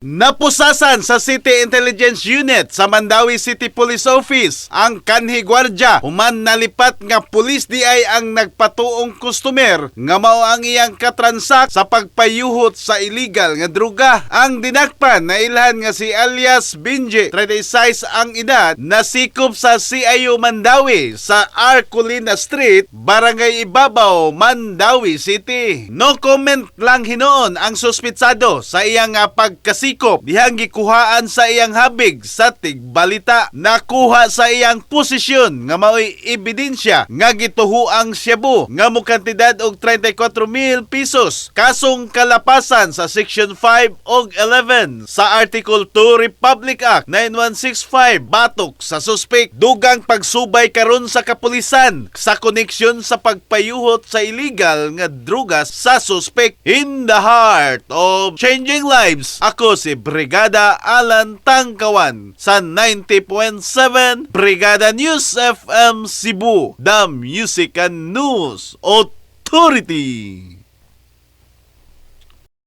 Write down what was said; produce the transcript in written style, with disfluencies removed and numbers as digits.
Napusasan sa City Intelligence Unit sa Mandaue City Police Office ang kanhi gwardya human nalipat nga pulis diay ang nagpatuong customer nga mao ang iyang katransak sa pagpayuhot sa illegal nga druga. Ang dinakpan na ilhan nga si alias Benji, 36 ang edad, nasikop sa CIU Mandaue sa Arcolina Street, Barangay Ibabaw, Mandaue City. No comment lang hinoon ang suspitsado sa iyang pagkasikop dihang gikuhaan sa iyang habig sa tigbalita. Nakuha sa iyang posisyon nga maoy ebidensya nga gituhuang shabu nga mokantidad og 34,000 pesos. Kasong kalapasan sa Section 5 og 11 sa Article 2 Republic Act 9165 batok sa suspect. Dugang pagsubay karon sa kapulisan sa koneksyon sa pagpayuhot sa illegal nga druga sa suspect. In the heart of changing lives, ako si Brigada Alan Tangkawan sa 90.7 Brigada News FM Cebu, the Music and News Authority.